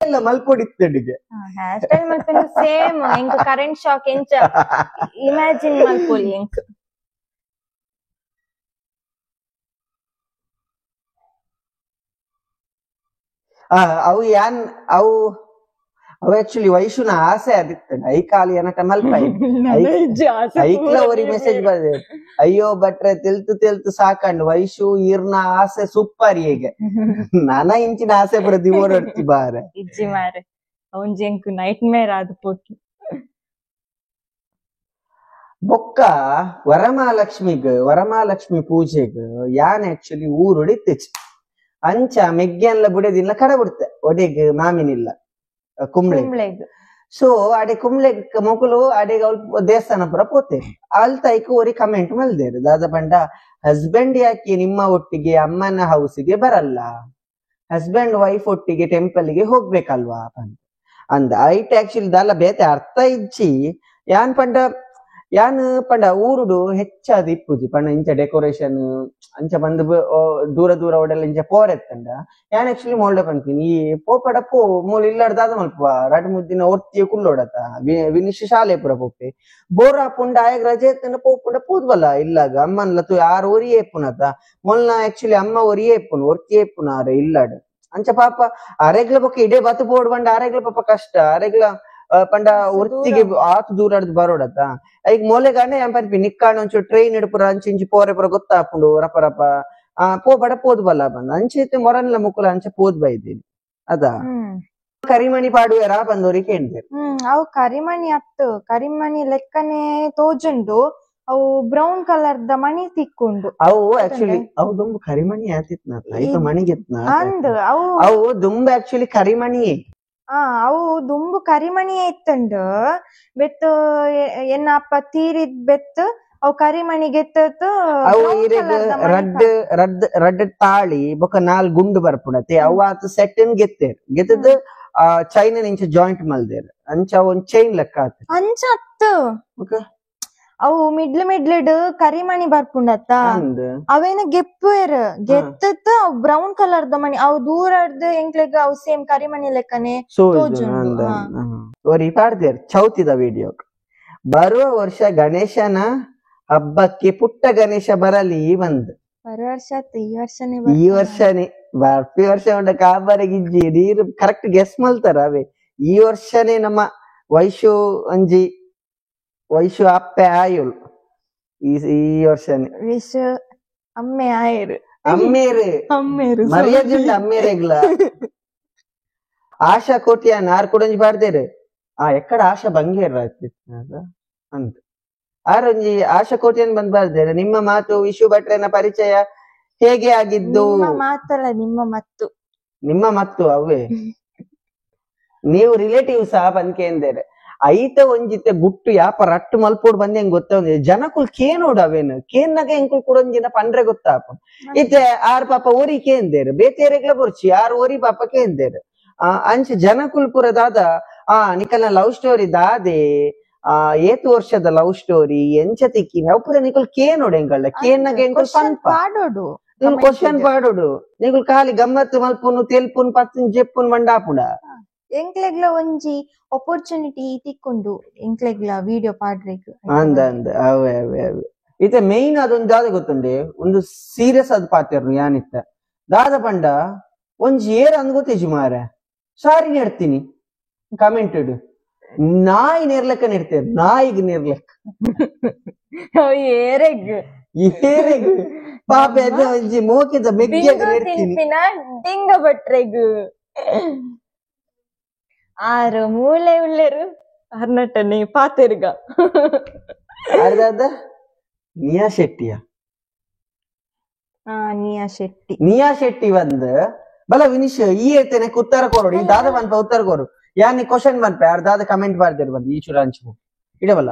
ಎಲ್ಲ ಮಲ್ಪೊಡಿತ್ತುಂಡಿಗೆ ಹೇರ್ ಸ್ಟೈಲ್ ಮಲ್ಪೊಂದು ಸೇಮ್ ಎಂಕ್ ಕರೆಂಟ್ ಶಾಕ್ ಎಂಚ ಇಮ್ಯಾಜಿನ್ ಮಲ್ಪೊಲಿ ಎಂಕ್. ಅವು ಯಾನ್ ಅವು ಅವು ಆಕ್ಚುಲಿ ವೈಶುನ ಆಸೆ ಅದಿತ್ತು I ಕಾಲಿ ಏನಕ ಮಲ್ಪ ಐಕ್ಲ ಒರಿ ಮೆಸೇಜ್ ಬರ್ದೆ ಅಯ್ಯೋ ಭಟ್ರೆ ತೆಲ್ತು ತೆಲ್ತು ಸಾಕಂಡು ವೈಶು ಈರ್ನ ಆಸೆ ಸೂಪರ್ ಹೇಗೆ ನಾನ ಇಂಚಿನ ಆಸೆ ಪುರ ದಿವೋಡರ್ತಿ ಬಾರೆ ಇಜ್ಜಿ ಮಾರೆ ಒಂಜಿ ಎಂಕ್ ನೈಟ್ ಮೇರ್ ಆದ್ ಪೋತು. ಬೊಕ್ಕ ವರಮಹಾಲಕ್ಷ್ಮಿಗ್ ವರಮಹಾಲಕ್ಷ್ಮಿ ಪೂಜೆಗ್ ಯಾನ್ ಆಕ್ಚುಲಿ ಊರುಡಿತ್ತೆಚ್ ಅಂಚ ಮೆಗ್ಗೆನ್ಲ ಬುಡೆದಿಲ್ಲ ಕಡ ಬಿಡ್ತೆ ಒಡೆಗ್ ಮಾಮಿನಿಲ್ಲ ಕುಂಬ್ಳೆ. ಸೊ ಅಡೆ ಕುಂಬ್ಳೆ ಮೊಕುಲು ಅಡೆಗೆ ಅವ್ಲು ದೇವಸ್ಥಾನ ಪುರ ಪೋತೆ ಅಲ್ತೈಕ್ ಒರಿ ಕಮೆಂಟ್ ಮಲ್ದೇರು ದಾದ ಪಂಡ ಹಸ್ಬೆಂಡ್ ಯಾಕೆ ನಿಮ್ಮ ಒಟ್ಟಿಗೆ ಅಮ್ಮನ ಹೌಸಿಗೆ ಬರಲ್ಲ, ಹಸ್ಬೆಂಡ್ ವೈಫ್ ಒಟ್ಟಿಗೆ ಟೆಂಪಲ್ ಗೆ ಹೋಗ್ಬೇಕಲ್ವಾ ಅಂತ ಅಂದ. ಐಟ್ ಆಕ್ಚುಲಿ ದಾಲ ಬೇತೆ ಅರ್ಥ ಇಜ್ಜಿ ಯಾನ್ ಪಂಡ ಯಾನ್ ಪಂಡ ಊರುಡು ಹೆಚ್ಚಾದ್ ಇಪ್ಪುಜಿ ಪಂಡ ಇಂಚ ಡೆಕೋರೇಷನ್ ಅಂಚ ಬಂದು ದೂರ ದೂರ ಒಡೆಲ್ಲ ಇಂಚ ಪೋರೆತ್ತಂಡ ಯಾನ್ ಆಕ್ಚುಲಿ ಮೋಲ್ಡೆ ಪನ್ಪಿನಿ ಈ ಪೋಪಡ ಪೋ ಮೂಲ ಇಲ್ಲಡ್ದಾದ ಮಲ್ಪ ರಡ್ ಮುದ್ದಿನ ಒರ್ತಿಯ ಕುಲ್ಲೋಡತ ವಿನಿಶ್ ಶಾಲೆ ಪುರ ಪೋಪೆ ಬೋರ ಪುಂಡ ಆಯಗ್ ರಜೆ ಎತ್ತಂಡ ಪೋಪುಂಡ ಪೂದ್ವಲ್ಲ ಇಲ್ಲಾಗ ಅಮ್ಮನ್ಲ ತು ಆರು ಒರಿಯೇ ಇಪ್ಪುನತ ಮೊಲ್ನ ಆಕ್ಚುಲಿ ಅಮ್ಮ ಒರಿಯೇ ಇಪ್ಪುನು ಒರ್ತಿಯೇ ಇಪ್ಪುನ ಆರು ಇಲ್ಲಾಡು ಅಂಚ ಪಾಪ ಅರೆಗ್ಲ ಬೊಕ್ಕ ಇಡೇ ಬತ್ತು ಪೋಡ್ ಬಂಡ ಅರೆಗ್ಲ ಪಾಪ ಕಷ್ಟ ಅರೆಗ್ಲ ಪಂಡ ಒರ್ತಿಗೆ ಆತು ದೂರ ಆಡ್ದು ಬರೋಡತ ಐಕ್ ಮೋಲೆಗಾಂಡೆ ಯಾನ್ ಪನ್ಪಿ ನಿಕ್ಕಾಣ ಒಂಚೂರು ಟ್ರೈನ್ ಇಡ್ಪುರ ಅಂಚಿ ಇಂಚಿ ಪೋರೆ ಪುರ ಗೊತ್ತಾಪುಂಡು ರಪ ರಪ ಆ ಪೋ ಬಡ ಪೋದ್ ಬಲ್ಲ ಬಂದ ಅಂಚೆ ಮೊರನ್ಲ ಮುಕ್ಕುಲ ಅಂಚೆ ಪೋದ್ ಬೈದೀನಿ ಅದ ಕರಿಮಣಿ ಪಾಡುವೆರಾ ಬಂದೋರಿಗೆ ಕೇಳ್ದೆ. ಅವು ಕರಿಮಣಿ ಅತ್ತು ಕರಿಮಣಿ ಲೆಕ್ಕನೆ ತೋಜುಂಡು ಅವು brown colour the ಮಣಿ ತಿಕ್ಕೊಂಡು ಅವು ಆಕ್ಚುಲಿ ಅವು ದುಂಬು ಕರಿಮಣಿ ಆತಿತ್ನ ಐತ ಮಣಿಗೆತ್ನ ಅಂದ್ ಅವು ಅವು ದುಂಬು ಆಕ್ಚುಲಿ ಕರಿಮಣಿ ಅವು ದುಂಬು ಕರಿಮಣಿಯೇ ಇತ್ತಂಡು ಬೆತ್ತು ಎನ್ನ ಅಪ್ಪ ತೀರಿದ್ ಬೆತ್ತು ಅವು ಕರಿಮಣಿಗೆತ್ತತ್ತು ಅವು ಇರೆಗ್ ರಡ್ಡ್ ರಡ್ಡ್ ರಡ್ಡ್ ತಾಳಿ ಬೊಕ ನಾಲ್ ಗುಂಡು ಬರ್ಪುಡತೆ ಅವು ಆತ ಸೆಟ್ ಗೆತ್ತೇರ್ ಗೆತ್ತದ ಆ ಚೈನ್ ಇಂಚ ಜಾಯಿಂಟ್ ಮಲ್ದೇರ್ ಅಂಚ ಒಂದ್ ಚೈನ್ ಲೆಕ್ಕ ಆತ ಅಂಚ ಅತ್ತು ಅವು ಮಿಡ್ಲ್ ಮಿಡ್ಲಿಡ್ ಕರಿಮಣಿ ಬರ್ಪುಂಡತ್ತ ಅವೇನ ಗೆಪ್ಪುವೆರ್ ಗೆತ್ತತ್ ಅವು brown colour the ಮಣಿ ಅವು ದೂರ ಎಂಕ್ಲೆಗ್ ಅವು ಸೇಮ್ ಕರಿಮಣಿ ಲೆಕ್ಕನೆ ತೋಜುಂಡು. ಒರಿ ಪಾಡ್ದೇರ್ ಚೌತಿದ ವಿಡಿಯೋ. ಬರುವ ವರ್ಷ ಗಣೇಶನ ಹಬ್ಬಕ್ಕೆ ಪುಟ್ಟ ಗಣೇಶ ಬರಲಿ ಬಂದ್ ಬರುವ ವರ್ಷ ಈ ವರ್ಷನೇ ಈ ವರ್ಷನೇ ಬರ್ಪಿ ವರ್ಷ ಉಂಡ ಕಾಬಾರಗಿಜ್ಜಿ ನೀರು ಕರೆಕ್ಟ್ ಗೆಸ್ ಮಲ್ತಾರ ಅವೇ ಈ ವರ್ಷನೇ ನಮ್ಮ ವೈಶು ಅಂಜಿ ವೈಶು ಅಪ್ಪೆ ಆಯುಲ್ ಈ ಈ ವರ್ಷನೇ ವಿಶು ಅಮ್ಮೆ ಆಯರು ಅಮ್ಮೇರು ಅಮ್ಮೇರು ಮರ್ಯಾದೆ ಅಮ್ಮೇರೆಗ್ಲ ಆಶಾ ಕೋಟಿಯ ನಾರ್ ಕೊಡಂಜಿ ಪಾಡ್ದೇರು ಆ ಎಕ್ಕಡ ಆಶಾ ಬಂಗೇರ ಅಂತ ಆರಂಜಿ ಆಶಾ ಕೋಟಿಯನ್ ಬಂದ್ ಬಾರ್ದೇರು. ನಿಮ್ಮ ಮಾತು ವಿಶು ಭಟ್ರನ ಪರಿಚಯ ಹೇಗೆ ಆಗಿದ್ದು? ಮಾತಲ್ಲ ನಿಮ್ಮ ಮತ್ತು ನಿಮ್ಮ ಮತ್ತು ಅವೇ ನೀವು ರಿಲೇಟಿವ್ಸ್ ಆ ಬಂದ್ಕೆ ಎಂದೇರೆ ಐತ ಒಂಜಿತೆ ಗುಟ್ಟು ಯಾಪ ರಟ್ಟು ಮಲ್ಪೋಡ್ ಬಂದೆ ಹೆಂಗ್ ಗೊತ್ತ ಜನಕುಲ್ ಕೇನೋಡು ಅವೇನು ಕೇನ್ನಾಗ ಎಂಕುಲ್ ಕೂಡ ಒಂಜಿನ ಪಂಡ್ರೆ ಗೊತ್ತಾಪ ಇತ್ತೆ ಆರ್ ಪಾಪ ಓರಿ ಕೇಂದೇರು ಬೇತೇರೆಗ್ಲ ಬೊರ್ಚಿ ಆರ್ ಓರಿ ಪಾಪ ಕೇಂದೇರು ಆ ಅಂಚ ಜನಕುಲ್ ಪುರ ದಾದ ಆ ನಿಕಲ್ನ ಲವ್ ಸ್ಟೋರಿ ದಾದೆ ಆ ಏತು ವರ್ಷದ ಲವ್ ಸ್ಟೋರಿ ಎಂಚ ತಿಕ್ಕಿನಿ ಅವು ಪೂರ ನಿಕುಲ್ ಕೇನೋಡು ಎಂಕಳ್ಳ ಕೇನ್ನಾಗ ಎಂಕುಲ್ ಪನ್ಪ ಪಾಡೋಡು ನಿಕುಲ್ ಕ್ವಶನ್ ಪಾಡೋಡು ನಿಕುಲ್ ಖಾಲಿ ಗಮ್ಮತ್ತು ಮಲ್ಪುನು ತೆಲ್ಪುನ್ ಪತ್ತುನ್ ಜೆಪ್ಪುನ್ ಮಂಡಾಪುಡ ಎಂಕ್ಲೆಗ್ಲ ಒಂಜಿ ಅಪರ್ಚುನಿಟಿ ತಿಕ್ಕೊಂಡು ಎಂಕ್ಲೆಗ್ಲ ವಿಡಿಯೋ ಪಾಡ್ರೆಗ್ ಅಂದ ಅಂದ ಅವೇ ಅವೇ ಅವೇ ಇತ್ತೆ ಮೇನ್ ಅದೊಂದು ದಾದ ಗೊತ್ತುಂಡೆ ಒಂದು ಸೀರಿಯಸ್ ಅದು ಪಾತೆರ್ನು ಯಾನಿತ್ತ ದಾದ ಪಂಡ ಒಂಜಿ ಏರ್ ಅಂದ್ ಗೊತ್ತಿಜಿ ಮಾರ ಸಾರಿ ನೆಡ್ತೀನಿ ಕಮೆಂಟೆಡ್ ನಾಯಿ ನೇರ್ಲೆಕ್ಕ ನೆಡ್ತೇವೆ ನಾಯಿಗ್ ನೇರ್ಲೆಕ್ಕ ಏರೆಗ್ ಏರೆಗ್ ಪಾಪ ಒಂಜಿ ಮೋಕಿದ ಮೆಗ್ಗಿಯಾಗ ನೆಡ್ತೀನಿ ಡಿಂಗ ಭಟ್ರೆಗ್ ಆರು ಮೂಲೆ ಉಳ್ಳೇರು ಅರ್ನಟನೆ ಪಾತೆರ್ಗ ಅರ್ಧ ನಿಯಾ ಶೆಟ್ಟಿಯ ನಿಯಾ ಶೆಟ್ಟಿ ನಿಯಾ ಶೆಟ್ಟಿ ಬಂದ್ ಬಲ ವಿನಿಶ್ ಈ ಹೇಳ್ತೇನೆ ಉತ್ತರ ಕೊರೋಡು ಈ ದಾದ ಬಂದ್ಪ ಉತ್ತರ ಕೊರು ಯಾನ್ ಕ್ವಶನ್ ಬಂದ್ಪ ಯಾರು ದಾದ ಕಮೆಂಟ್ ಬಾರ್ದಿರ್ ಬಂದ್ ಈ ಚೂರ ಅಂಚು ಇಡವಲ್ಲ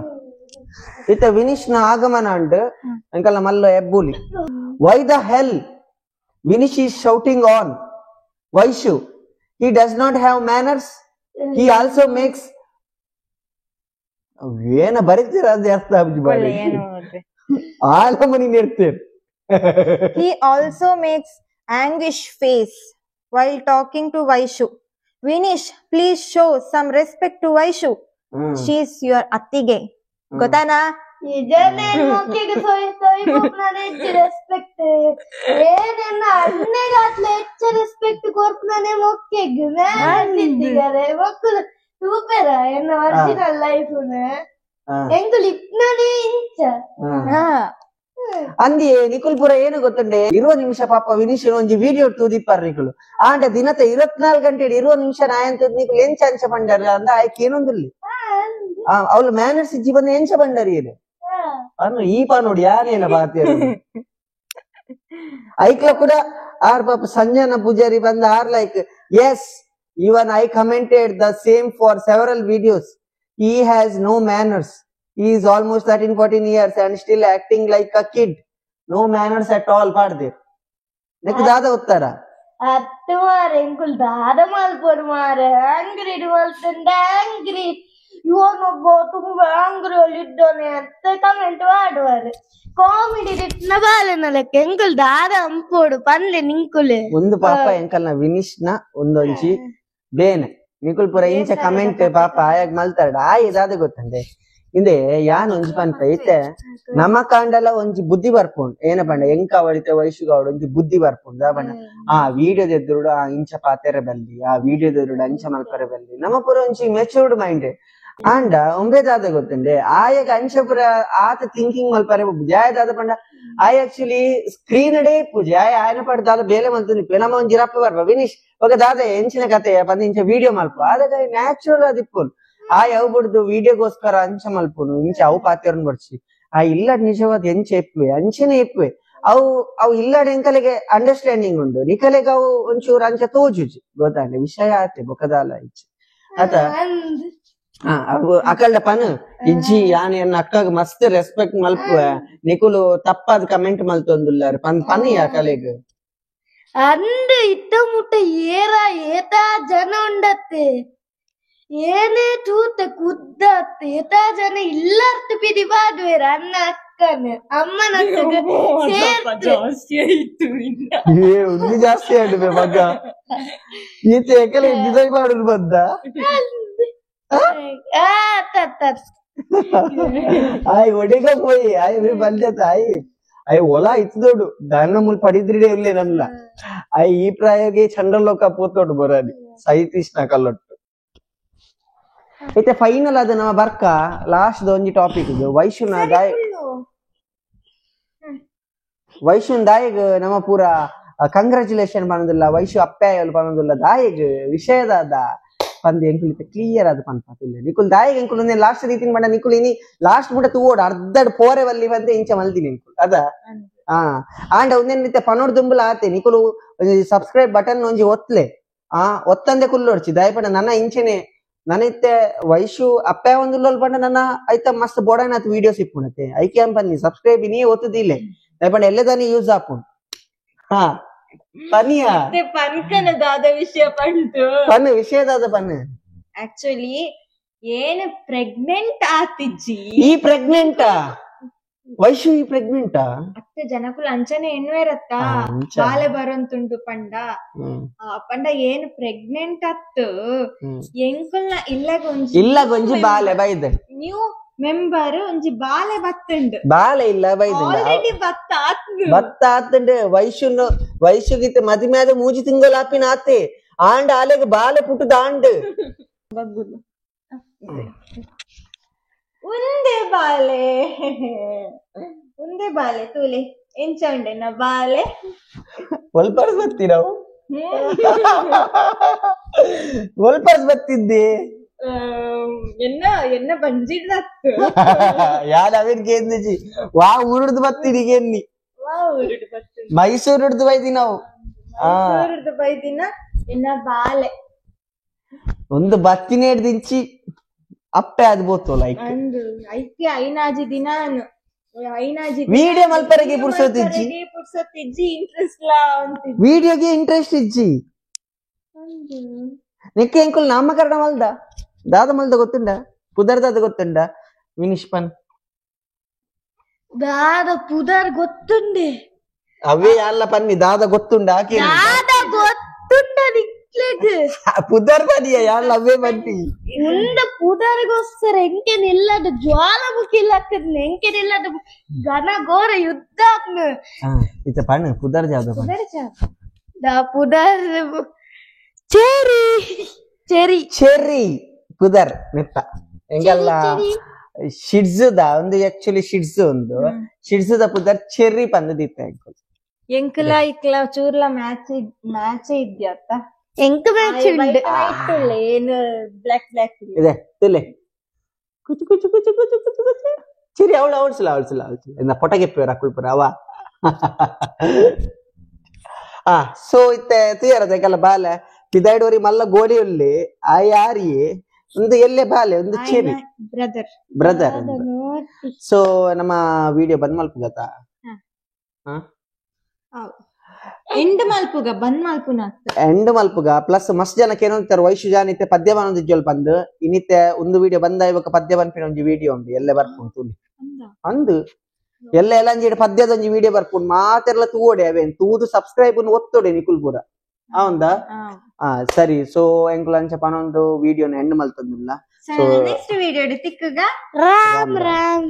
ಇತ್ತ ವಿನಿಶ್ ನ ಆಗಮನ ಅಂಡ್ ಅಂಕಲ್ ಮಲ್ಲ Ebbuli. Why the hell Vinish is shouting on Vaishu? He does not have manners. He also makes ಏನ ಬರೀತೀರ ಅದೇ ಅರ್ಥ ಆಲಮನಿ ನೆಡ್ತೀರ್. He also makes anguish face while talking to Vaishu. Vinish, please show some respect to Vaishu. She is your attige. ಗೊತ್ತಾನಾ? Respect ಏನೆನ್ನ ಅಣ್ಣೆಗೆ ಅತ್ಲ ಹೆಚ್ಚು respect ಕೊರ್ಪುನನೆ ಮೊಕ್ಕೆಗ್ manners ಮೊಕ್ಕುಲು ತೂಪೆರ ಎನ್ನ ಒರಿಜಿನಲ್ ಲೈಫ್ ಎಂಕುಲು ಇಪ್ನನೆ ಇಂಚ ಅಂದಿ ನಿಕುಲ್ ಪುರ ಏನು ಗೊತ್ತುಂಡೆ 20 ನಿಮಿಷ ಪಾಪ ವಿನೀಶ್ ಒಂಜಿ ವಿಡಿಯೋ ತೂದಿಪ್ಪಾರ್ ನಿಕುಲು ಆಂಡ ದಿನತ 24 ಗಂಟೆ 20 ನಿಮಿಷ ನಾಯಂತ ನಿಕುಲು ಎಂಚ ಅಂಚ ಪಂಡರ್ ಅಂದ ಆಯ್ಕೆ ಏನೊಂದಿಲ್ಲ ಅವಳು ಮ್ಯಾನರ್ಸ್ ಇಜ್ಜಿ ಬಂದ ಎಂಚ ಬಂಡರಿ ಇದು ಅನ್ನು ಈ ಪಾ ನೋಡಿ ಯಾರೇನ ಬಾತಿಯರು ಐಕ್ಲ ಕೂಡ ಆರ್ ಪಾಪ ಸಂಜನಾ ಪೂಜಾರಿ ಬಂದ are like yes even I commented the same for several videos. He has no manners. He is almost 13-14 years and still acting like a kid. No manners at all. ಪಾಡ್ದೆ ನೆಕ್ ದಾದ ಉತ್ತರ ಅತ್ತು ಮಾರೆ ಎಂಕುಲ್ ದಾದ ಮಲ್ಪೊಡು ಮಾರೆ ಆಂಗ್ರಿ ಮಲ್ತಂಡ ಆಂಗ್ರಿ ಇವನೊಬ್ಬ ತುಂಬಾ ಆಂಗ್ರಿಯಲ್ಲಿ ಇದ್ದಾನೆ ಅಂತ ಕಮೆಂಟ್ ಮಾಡುವರು. ಕಾಮಿಡಿ ದಿಟ್ನ ಬಾಲೆನ ಲೆಕ್ಕ ಎಂಕುಲ್ ದಾದ ಅಂಪೋಡು ಪನ್ಲೆ ನಿಂಕುಲೆ ಒಂದು ಪಾಪ ಎಂಕಲ್ನ ವಿನಿಶ್ನ ಒಂದೊಂಜಿ ಬೇನೆ ನಿಕುಲ್ ಪುರ ಇಂಚ ಕಮೆಂಟ್ ಪಾಪ ಆಯಾಗ ಮಲ್ತಾಡ ಆಯ್ ದಾದ ಗೊತ್ತಂಡೆ ಇಂದೆ ಯಾನ್ ಒಂಜಿ ಪನ್ಪ ಇತ್ತೆ ನಮ್ಮ ಕಾಂಡಲ ಒಂಜಿ ಬುದ್ಧಿ ಬರ್ಪುಂಡು ಏನ ಪಂಡ ಎಂಕ ಅವಳಿತೆ ವಯಸ್ಸುಗ ಅವಳು ಒಂಜಿ ಬುದ್ಧಿ ಬರ್ಪುಂಡು ಪಂಡ ಆ ವಿಡಿಯೋದ ಎದುರುಡು ಆ ಇಂಚ ಪಾತೆರೆ ಬಲ್ಲಿ ಆ ವಿಡಿಯೋದ ಎದುರುಡು ಅಂಚ ಮಲ್ಪರೆ ಬಲ್ಲಿ ನಮ್ಮ ಪುರ ಒಂಜಿ ಮೆಚೂರ್ಡ್ ಮೈಂಡ್ ಆಂಡ ಒಂಬೆ ದಾದ ಗೊತ್ತಂಡೆ ಆಯಾಗ ಅಂಚ ಪುರ ಆತ ಥಿಂಕಿಂಗ್ ಮಲ್ಪರೆ ಜಾಯ ದಾದ ಪಂಡ ಆಯ್ ಆಕ್ಚುಲಿ ಸ್ಕ್ರೀನ್ ಡೇ ಪೂಜೆ ಆಯ್ ಆಯನ ಪಾಡು ದಾದ ಬೇಲೆ ಮಲ್ತು ನಮ್ಮ ಒಂಜಿ ರಪ್ಪ ಬರ್ಪ ವಿನಿಶ್ ఒక ದಾದ ಎಂಚಿನ ಕತೆ ಪಂದ ಇಂಚ ವಿಡಿಯೋ ಮಲ್ಪ ಆದಾಗ ನ್ಯಾಚುರಲ್ ಅದಿಪ್ಪುನು ಆ ಯಾವ ಬಿಡ್ದು ವಿಡಿಯೋಗೋಸ್ಕರ ಅಂಚ ಮಲ್ಪುನು ಇಂಚ ಅವು ಪಾತೆರ್ನ್ ಬರ್ಸಿ ಆ ಇಲ್ಲ ನಿಜವಾದ ಎಂಚ ಎಪ್ಪುವೆ ಅಂಚನೆ ಎಪ್ಪುವೆ ಅವು ಅವು ಇಲ್ಲಡೆ ಎಂಕಲೆಗೆ ಅಂಡರ್ಸ್ಟ್ಯಾಂಡಿಂಗ್ ಉಂಡು ನಿಕಲೆಗೆ ಅವು ಒಂಚೂರು ಅಂಚ ತೋಜುಜಿ ಗೊತ್ತಾಂಡೆ ವಿಷಯ ಆತೆ ಬೊಕದಾಲ ಇಚ್ಚೆ ಆತ ಅವು ಅಕಲ್ಡ ಪನ್ ಇಜ್ಜಿ ಯಾನ್ ಎನ್ನ ಅಕ್ಕಗ್ ಮಸ್ತ್ ರೆಸ್ಪೆಕ್ಟ್ ಮಲ್ಪುವೆ ನಿಕುಲು ತಪ್ಪಾದ ಕಮೆಂಟ್ ಮಲ್ತೊಂದುಲ್ಲಾರು ಪನ್ ಪನ್ ಅಕಲೆಗ್ ಅಂದು ಇತ್ತ ಮುಟ್ಟ ಏರ ಏತಾ ಜನ ಉಂಡತ್ತೆ ಏನೇ ತೂತ ಕುದ್ದತ್ತೆ ಏತಾ ಜನ ಇಲ್ಲರ್ತ ಪಿದಿ ಬಾಡುವೇರ ಅಣ್ಣ ಅಕ್ಕನ ಅಮ್ಮನ ಜಾಸ್ತಿ ಆಯ್ತು ಒಂದು ಜಾಸ್ತಿ ಆಡುವೆ ಮಗ ಈತ ಯಾಕೆಲ್ಲ ಡಿಸೈನ್ ಮಾಡುದು ಬಂದ ಆಯ್ ಒಡೆಗ ಪೋಯಿ ಆಯ್ ಬಂದೆ ಆಯ್ ಅಯ್ಯ ಒಲ ಇತ್ತದೋಡು ದಾನ ಮುಲ್ ಪಡಿದ್ರಿಡೆ ಇರ್ಲಿ ನಲ್ಲ ಅಯ್ಯ ಈ ಪ್ರಾಯಗೆ ಚಂದ್ರಲೋಕ ಪೋತೋಡು ಬರಾದಿ ಸೈತಿಷ್ಣ ಕಲ್ಲೊಟ್ಟು ಇತ್ತೆ ಫೈನಲ್ ಅದು ನಮ್ಮ ಬರ್ಕ ಲಾಸ್ಟ್ ಒಂಜಿ ಟಾಪಿಕ್ ಇದು ವೈಶುನ ದಾಯ ವೈಶುನ್ ದಾಯಗ್ ನಮ್ಮ ಪೂರ ಕಂಗ್ರಾಚುಲೇಷನ್ ಪನ್ನೊಂದುಲ್ಲ ವೈಶು ಅಪ್ಪಾಯಲು ಪನ್ನೊಂದುಲ್ಲ ದಾಯಗ್ ವಿಷಯದಾದ ಪಂದ್ ಎಂಕುಲ್ ಕ್ಲಿಯರ್ ಅದು ಪನ್ಪಾತಿಲ್ಲ ನಿಕುಲ್ ದಾಯಗ್ ಎಂಕುಲ್ ಲಾಸ್ಟ್ ರೀತಿನ ಪಂಡ ನಿಕುಲ್ ಇನಿ ಲಾಸ್ಟ್ ಮುಟ ತೂವೋಡು ಅರ್ಧಡ್ ಪೋರೆ ವಲ್ಲಿ ಬಂದೆ ಇಂಚ ಮಲ್ದಿನಿ ಎಂಕುಲ್ ಅದ ಆಂಡ ಒಂದೇನ್ ನಿತ್ತೆ ಪನೋಡ್ ದುಂಬುಲ ಆತೆ ನಿಕುಲು ಸಬ್ಸ್ಕ್ರೈಬ್ ಬಟನ್ ಒಂಜಿ ಒತ್ಲೆ ಒತ್ತಂದೆ ಕುಲ್ಲೋಡ್ಚಿ ದಾಯ ಪಂಡ ನನ್ನ ಇಂಚೆನೆ ನನ್ನ ಇತ್ತೆ ವೈಶು ಅಪ್ಪ ಒಂದುಲ್ಲೋಲ್ ಪಂಡ ನನ್ನ ಐತ ಮಸ್ತ್ ಬೋಡಾಯ್ನಾತ್ ವಿಡಿಯೋಸ್ ಇಪ್ಪುಣತೆ ಐಕೆ ಅಂಪನ್ನಿ ಸಬ್ಸ್ಕ್ರೈಬ್ ಇನಿ ಒತ್ತುದಿಲ್ಲೆ ದಾಯ ಪಂಡ ಎಲ್ಲದಾನಿ ಯೂಸ್ ಆಪುಂಡು ಹಾ ಪನಿಯಾ ಪನ್ಕನದಾದ ವಿಷಯ ಪಂಟು ಪನ್ ವಿಷಯದಾದ ಪನ್ ಆಕ್ಚುಲಿ ಏನು ಪ್ರೆಗ್ನೆಂಟ್ ಆತಿಜ್ಜಿ ಈ ಪ್ರೆಗ್ನೆಂಟಾ ವೈಶು ಈ ಪ್ರೆಗ್ನೆಂಟಾ ಅತ್ತೆ ಜನಕುಲ ಅಂಚನೆ ಎನ್ನುವೇರತ್ತ ಬಾಲೆ ಬರಂತುಂಟು ಪಂಡ ಪಂಡ ಏನು ಪ್ರೆಗ್ನೆಂಟ್ ಅತ್ತು ಎಂಕುಲ್ನ ಇಲ್ಲಗೊಂಜಿ ಇಲ್ಲಗೊಂಜಿ ಬಾಲೆ ಬೈದೆ ನ್ಯೂ ಮೆಂಬರ್ ಒಂಜಿ ಬಾಲೆ ಬತ್ತುಂಡು ಬಾಲೆ ಇಲ್ಲ ಬೈದುಂಡು ಆಲ್ರೆಡಿ ಬತ್ತ ಆತ್ನು ಬತ್ತ ಆತುಂಡು ವೈಶುನು ವೈಶುಗಿತ್ತ ಮದಿಮೆ ಆದ ಮೂಜಿ ತಿಂಗಳು ಆಪಿನ ಆತೆ ಆಂಡ ಆಲೆಗ್ ಬಾಲೆ ಪುಟ್ಟುದ ಆಂಡ್ ಉಂದೆ ಬಾಲೆ ಉಂದೆ ಬಾಲೆ ತೂಲೆ ಎಂಚ ಉಂಡೆನ ಬಾಲೆ ಒಲ್ಪರ್ಸ್ ಬತ್ತಿ ನಾವು ಒಲ್ಪರ್ಸ್ ಬತ್ತಿದ್ದೆ ಎನ್ನ ಎನ್ನ ಬಂಜಿಡ್ದತ್ತು ಯಾರು ಅವೇನ್ಗೆ ಎಂದಿಜಿ ವಾ ಊರುಡ್ದು ಬತ್ತೀನಿ ಎನ್ನಿ ವಾ ಊರುಡು ಬತ್ತಿ ಮೈಸೂರುಡ್ದು ಬೈದಿ ನಾವು ಮೈಸೂರುಡ್ದು ಬೈದಿನ ಎನ್ನ ಬಾಲೆ ಒಂದು ಬತ್ತಿನೇ ಹಿಡ್ದಿಂಚಿ ಅಪ್ಪೆ ಅದು ಬೋತು ಲೈಕ್ ಅಂದು ಐಕೆ ಐನಾಜಿ ದಿನಾನು ಐನಾಜಿ ವಿಡಿಯೋ ಮಲ್ಪರೆಗೆ ಪುರ್ಸೊತ್ತಿಜ್ಜಿ ಪುರ್ಸೊತ್ತಿಜ್ಜಿ ಇಂಟ್ರೆಸ್ಟ್ ಲಾ ಅಂತಿಜ್ಜಿ ವಿಡಿಯೋಗೆ ಇಂಟ್ರೆಸ್ಟ್ ಇಜ್ಜಿ ನಿಕ್ಕೆ ಎಂಕುಲ್ ನಾಮಕರಣ ಮಲ್ದ ದಾದ ಮಲ್ದ ಗೊತ್ತುಂಡ ಪುದರ್ ದಾದ ಗೊತ್ತುಂಡ ವಿನಿಶ್ ಪನ್ ದಾದ ಪುದರ್ ಗೊತ್ತುಂಡೆ ಅವೇ ಅಲ್ಲ ಪನ್ನಿ ದಾದ ಗೊತ್ತುಂಡ ಆಕೆ ದಾದ ಗೊತ್ತುಂಡ ನಿಕ್ಲೆಗ್ ಪುದರ್ ಪನಿಯ ಯಾಲ್ಲ ಅವೇ ಬನ್ನಿ ಉಂಡ ಪುದರ್ಗೋಸ್ಕರ ಎಂಕೆನಿಲ್ಲದ ಜ್ವಾಲಾಮುಖಿ ಇಲ್ಲಕ್ಕದ್ನ ಎಂಕೆನಿಲ್ಲದ ಘನ ಘೋರ ಯುದ್ಧ ಆಗ್ನ ಇತ್ತ ಪಣ್ಣ ಪುದರ್ ಜಾದ ದಾ ಪುದರ್ cherry cherry cherry ಪುದರ್ ನೆತ್ತ ಎಂಗೆಲ್ಲ ಶಿಡ್ಸುದ ಒಂದು ಆಕ್ಚುಲಿ ಶಿಡ್ಸು ಒಂದು ಶಿಡ್ಸುದ ಪುದರ್ ಚೆರ್ರಿ ಪಂದದಿತ್ತ ಎಂಕುಲ್ ಎಂಕುಲ ಇಕ್ಲ ಚೂರ್ಲ ಮ್ಯಾಚ್ ಮ್ಯಾಚ್ ಇದ್ಯತ್ತ ಎಂಕ ಮ್ಯಾಚ್ ಉಂಡು ವೈಟ್ ಏನು ಬ್ಲಾಕ್ ಬ್ಲಾಕ್ ಇದೆ ತುಲೆ ಕುಚು ಕುಚು ಕುಚು ಕುಚು ಕುಚು ಕುಚು ಚೆರಿ ಅವಳು ಅವಳ್ಸಲ ಅವಳ್ಸಲ ಅವಳ್ಸಲ ಇನ್ನ ಪೊಟಗೆಪ್ಪೇರ ಅಕುಲ್ಪುರ ಅವ ಸೊ ಇತ್ತೆ ತುಯರದ ಎಂಕಲ್ಲ ಬಾಲೆ ಪಿದಾಯ್ಡೋರಿ ಮಲ್ಲ ಗೋಡಿ ಉಲ್ಲಿ ಆ ಯಾರಿಯೇ ಒಂದು ಎಲ್ಲೆ ಬಾಲೆ ಒಂದು cherry brother brother so ನಮ್ಮ ವಿಡಿಯೋ ಬಂದ್ ಮಲ್ಪುಗತ್ತ ಎಂಡ್ ಮಲ್ಪುಗ ಬಂದ್ ಮಲ್ಪುನ ಎಂಡ್ ಮಲ್ಪುಗ ಪ್ಲಸ್ ಮಸ್ತ್ ಜನ ಕೇನೊಂತಾರೆ ವೈಶು ಜಾನಿತ್ತೆ ಪದ್ಯ ಬನೊಂದಿಜ್ಜೊಲ್ ಪಂದ್ ಇನಿತ್ತೆ ಒಂದು ವಿಡಿಯೋ ಬಂದ ಇವಾಗ ಪದ್ಯ ಪನ್ಪಿನ ಒಂಜಿ ವಿಡಿಯೋ ಉಂಡು ಎಲ್ಲೆ ಬರ್ಪುಂಡು ತುಲಿ ಅಂದು ಎಲ್ಲ ಎಲ್ಲಂಜಿಡ್ ಪದ್ಯದ ಒಂಜಿ ವಿಡಿಯೋ ಬರ್ಪುಂಡು ಮಾತೆರ್ಲ ತೂವೊಡೆ ಅವೇನ್ ತೂದು ಸಬ್ಸ್ಕ್ರೈಬ್ ಒತ್ತೊಡೆ ನಿಕುಲ್ ಪೂರ ಹೌದಾ ಆ ಸರಿ ಸೊ ಎಂಕುಲ್ ಅಂಚ ಪನೊಂದು ವಿಡಿಯೋನ ಎಂಡ್ ಮಲ್ತೊಂದಿಲ್ಲ. ನೆಕ್ಸ್ಟ್ ವಿಡಿಯೋ ತಿಕ್ಕುಗ. ರಾಮ್ ರಾಮ್.